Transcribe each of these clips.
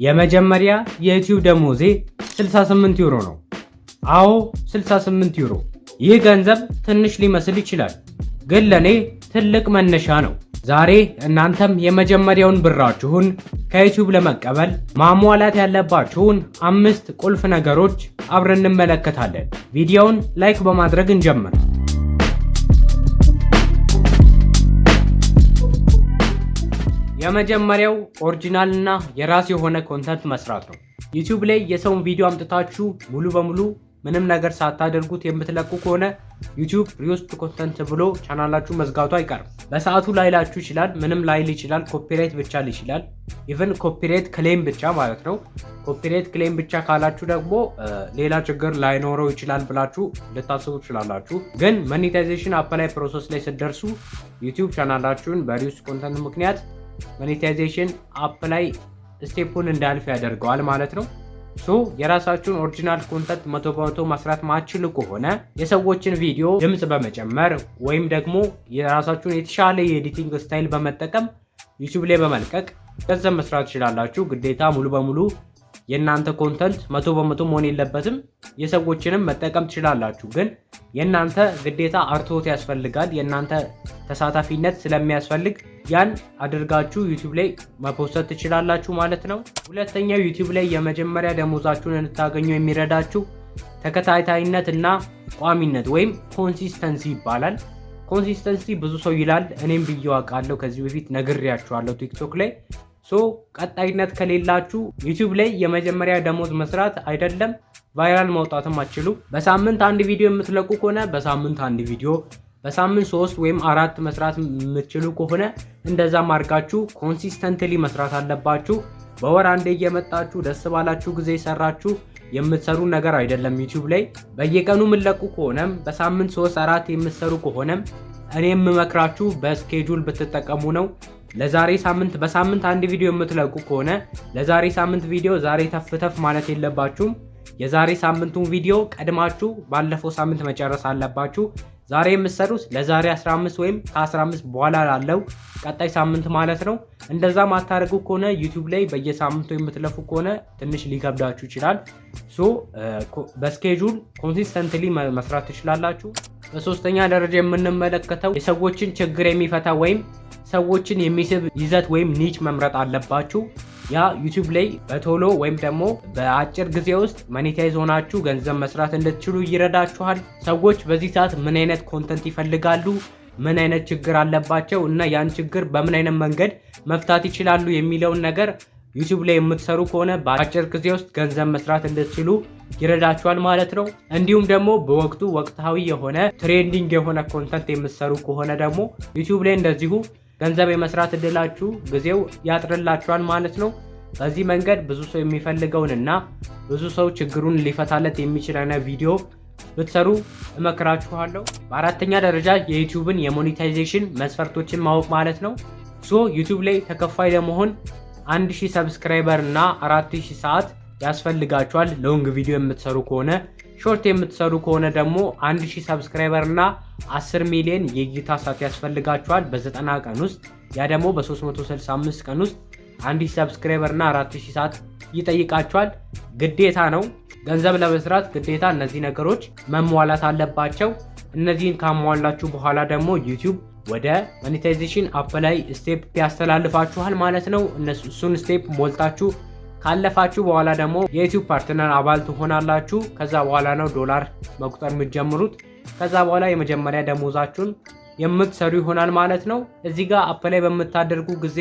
የመጀመሪያ የዩቲዩብ ደሞዜ 68 ዩሮ ነው። አዎ፣ 68 ዩሮ። ይህ ገንዘብ ትንሽ ሊመስል ይችላል፣ ግን ለኔ ትልቅ መነሻ ነው። ዛሬ እናንተም የመጀመሪያውን ብራችሁን ከዩቲዩብ ለመቀበል ማሟላት ያለባችሁን አምስት ቁልፍ ነገሮች አብረን እንመለከታለን። ቪዲዮውን like በማድረግ እንጀምር። የመጀመሪያው original እና የራስ የሆነ content መስራት ነው። ዩቲዩብ ላይ የሰውን ቪዲዮ አምጥታችሁ ሙሉ በሙሉ ምንም ነገር ሳታደርጉት የምትለቁ ከሆነ ዩቲዩብ reused content ብሎ ቻናላችሁ መዝጋቱ አይቀርም። በሰዓቱ ላይላችሁ ይችላል፣ ምንም ላይል ይችላል፣ copyright ብቻ ሊል ይችላል። Even copyright claim ብቻ ማለት ነው። Copyright claim ብቻ ካላችሁ ደግሞ ሌላ ችግር ላይኖረው ይችላል ብላችሁ ልታስቡ ትችላላችሁ። ግን monetization apply process ላይ ስትደርሱ ዩቲዩብ ቻናላችሁን በ reused content ምክንያት monetization apply step ኡን እንዳያልፍ ያደርገዋል ማለት ነው። So የራሳችሁን original content 100% መስራት ማትችሉ ከሆነ የሰዎችን ቪዲዮ ድምፅ በመጨመር ወይም ደግሞ የራሳችሁን የተሻለ የ editing style በመጠቀም ዩቲዩብ ላይ በመልቀቅ ገንዘብ መስራት ትችላላችሁ። ግዴታ ሙሉ በሙሉ የእናንተ content 100% መሆን የለበትም። የሰዎችንም መጠቀም ትችላላችሁ። ግን የእናንተ ግዴታ አርትዖት ያስፈልጋል። የእናንተ ተሳታፊነት ስለሚያስፈልግ ያን አድርጋችሁ ዩቲዩብ ላይ መፖሰት ትችላላችሁ ማለት ነው። ሁለተኛው ዩቲዩብ ላይ የመጀመሪያ ደሞዛችሁን እንድታገኙ የሚረዳችሁ ተከታታይነት እና ቋሚነት ወይም consistency ይባላል። Consistency ብዙ ሰው ይላል፣ እኔም ብዬው አውቃለሁ። ከዚህ በፊት ነግሬያችኋለሁ ቲክቶክ ላይ። So ቀጣይነት ከሌላችሁ ዩቲዩብ ላይ የመጀመሪያ ደሞዝ መስራት አይደለም viral መውጣትም አትችሉ። በሳምንት አንድ ቪዲዮ የምትለቁ ከሆነ በሳምንት አንድ ቪዲዮ፣ በሳምንት ሶስት ወይም አራት መስራት የምትችሉ ከሆነ እንደዛም አድርጋችሁ consistently መስራት አለባችሁ። በወር አንዴ እየመጣችሁ ደስ ባላችሁ ጊዜ ሰራችሁ የምትሰሩ ነገር አይደለም። ዩቲዩብ ላይ በየቀኑ የምትለቁ ከሆነም በሳምንት ሶስት አራት የምትሰሩ ከሆነም እኔ የምመክራችሁ በ schedule ብትጠቀሙ ነው። ለዛሬ ሳምንት በሳምንት አንድ ቪዲዮ የምትለቁ ከሆነ ለዛሬ ሳምንት ቪዲዮ ዛሬ ተፍ ተፍ ማለት የለባችሁም። የዛሬ ሳምንቱን ቪዲዮ ቀድማችሁ ባለፈው ሳምንት መጨረስ አለባችሁ። ዛሬ የምትሰሩት ለዛሬ 15 ወይም ከ15 በኋላ ላለው ቀጣይ ሳምንት ማለት ነው። እንደዛ ማታደርጉ ከሆነ ዩቲዩብ ላይ በየሳምንቱ የምትለፉ ከሆነ ትንሽ ሊከብዳችሁ ይችላል። So በ schedule consistently መስራት ትችላላችሁ። በሶስተኛ ደረጃ የምንመለከተው የሰዎችን ችግር የሚፈታ ወይም ሰዎችን የሚስብ ይዘት ወይም niche መምረጥ አለባችሁ። ያ ዩቲዩብ ላይ በቶሎ ወይም ደግሞ በአጭር ጊዜ ውስጥ monetize ሆናችሁ ገንዘብ መስራት እንድትችሉ ይረዳችኋል። ሰዎች በዚህ ሰዓት ምን አይነት content ይፈልጋሉ፣ ምን አይነት ችግር አለባቸው እና ያን ችግር በምን አይነት መንገድ መፍታት ይችላሉ የሚለውን ነገር ዩቲዩብ ላይ የምትሰሩ ከሆነ በአጭር ጊዜ ውስጥ ገንዘብ መስራት እንድትችሉ ይረዳችኋል ማለት ነው። እንዲሁም ደግሞ በወቅቱ ወቅታዊ የሆነ trending የሆነ content የምትሰሩ ከሆነ ደግሞ ዩቲዩብ ላይ እንደዚሁ ገንዘብ የመስራት እድላችሁ ጊዜው ያጥርላችኋል ማለት ነው። በዚህ መንገድ ብዙ ሰው የሚፈልገውንና ብዙ ሰው ችግሩን ሊፈታለት የሚችል አይነት ቪዲዮ ብትሰሩ እመክራችኋለሁ። በአራተኛ ደረጃ የዩቲዩብን የ monetization መስፈርቶችን ማወቅ ማለት ነው። So ዩቲዩብ ላይ ተከፋይ ለመሆን 1000 subscriber እና 4000 ሰዓት ያስፈልጋችኋል። Long ቪዲዮ የምትሰሩ ከሆነ፣ short የምትሰሩ ከሆነ ደግሞ 1000 subscriber እና 10 ሚሊዮን የእይታ ሰዓት ያስፈልጋችኋል በ90 ቀን ውስጥ። ያ ደግሞ በ365 ቀን ውስጥ 1000 subscriber እና 4000 ሰዓት ይጠይቃችኋል። ግዴታ ነው። ገንዘብ ለመስራት ግዴታ እነዚህ ነገሮች መሟላት አለባቸው። እነዚህን ካሟላችሁ በኋላ ደግሞ ዩቲዩብ ወደ monetization apply step ያስተላልፋችኋል ማለት ነው። እሱን step ሞልታችሁ ካለፋችሁ በኋላ ደግሞ የዩቲዩብ partner አባል ትሆናላችሁ። ከዛ በኋላ ነው ዶላር መቁጠር የምትጀምሩት። ከዛ በኋላ የመጀመሪያ ደሞዛችሁን የምትሰሩ ይሆናል ማለት ነው። እዚህ ጋር apply በምታደርጉ ጊዜ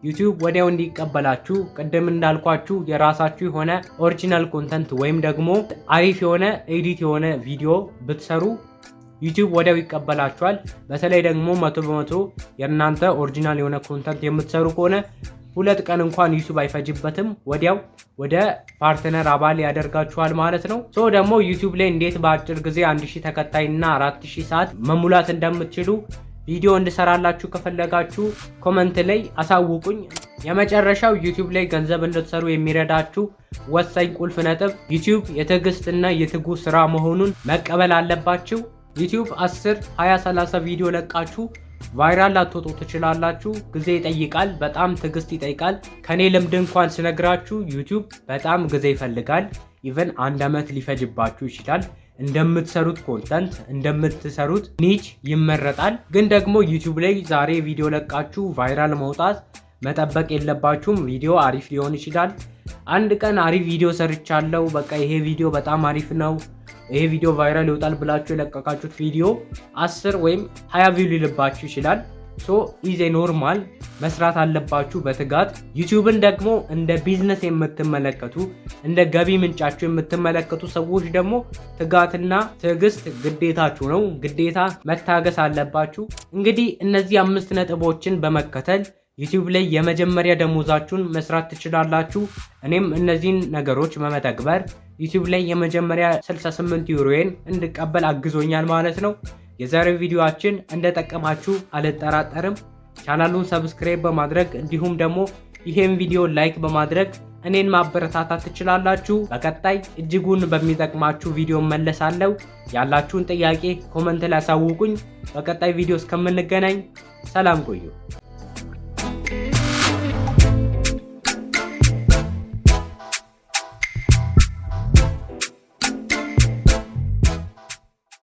ዩቲዩብ ወዲያው እንዲቀበላችሁ ቅድም እንዳልኳችሁ የራሳችሁ የሆነ original content ወይም ደግሞ አሪፍ የሆነ edit የሆነ ቪዲዮ ብትሰሩ ዩቲዩብ ወዲያው ይቀበላችኋል። በተለይ ደግሞ 100% የእናንተ original የሆነ content የምትሰሩ ከሆነ 2 ቀን እንኳን ዩቲዩብ አይፈጅበትም፣ ወዲያው ወደ partner አባል ያደርጋችኋል ማለት ነው። So ደግሞ ዩቲዩብ ላይ እንዴት በአጭር ጊዜ 1000 ተከታይና 4000 ሰዓት መሙላት እንደምትችሉ ቪዲዮ እንድሰራላችሁ ከፈለጋችሁ comment ላይ አሳውቁኝ። የመጨረሻው ዩቲዩብ ላይ ገንዘብ እንድትሰሩ የሚረዳችሁ ወሳኝ ቁልፍ ነጥብ ዩቲዩብ የትዕግስትና የትጉህ ስራ መሆኑን መቀበል አለባችሁ። ዩቲዩብ 10፣ 20፣ 30 ቪዲዮ ለቃችሁ Viral ላትወጡ ትችላላችሁ። ጊዜ ይጠይቃል፣ በጣም ትዕግስት ይጠይቃል። ከኔ ልምድ እንኳን ስነግራችሁ YouTube በጣም ጊዜ ይፈልጋል። Even አንድ ዓመት ሊፈጅባችሁ ይችላል። እንደምትሰሩት content፣ እንደምትሰሩት niche ይመረጣል። ግን ደግሞ YouTube ላይ ዛሬ ቪዲዮ ለቃችሁ viral መውጣት መጠበቅ የለባችሁም። ቪዲዮ አሪፍ ሊሆን ይችላል። አንድ ቀን አሪፍ ቪዲዮ ሰርቻለሁ፣ በቃ ይሄ ቪዲዮ በጣም አሪፍ ነው፣ ይሄ ቪዲዮ viral ይወጣል ብላችሁ የለቀቃችሁት ቪዲዮ 10 ወይም 20 view ሊልባችሁ ይችላል። So is normal፣ መስራት አለባችሁ በትጋት። YouTube ን ደግሞ እንደ ቢዝነስ የምትመለከቱ፣ እንደ ገቢ ምንጫችሁ የምትመለከቱ ሰዎች ደግሞ ትጋትና ትዕግስት ግዴታችሁ ነው። ግዴታ መታገስ አለባችሁ። እንግዲህ እነዚህ አምስት ነጥቦችን በመከተል YouTube ላይ የመጀመሪያ ደሞዛችሁን መስራት ትችላላችሁ። እኔም እነዚህን ነገሮች በመተግበር YouTube ላይ የመጀመሪያ 68 ዩሮዬን እንድቀበል አግዞኛል ማለት ነው። የዛሬው ቪዲዮአችን እንደጠቀማችሁ አልጠራጠርም። ቻናሉን subscribe በማድረግ እንዲሁም ደግሞ ይሄን ቪዲዮ like በማድረግ እኔን ማበረታታት ትችላላችሁ። በቀጣይ እጅጉን በሚጠቅማችሁ ቪዲዮ እመለሳለሁ። ያላችሁን ጥያቄ comment ላይ አሳውቁኝ። በቀጣይ ቪዲዮ እስከምንገናኝ ሰላም ቆዩ።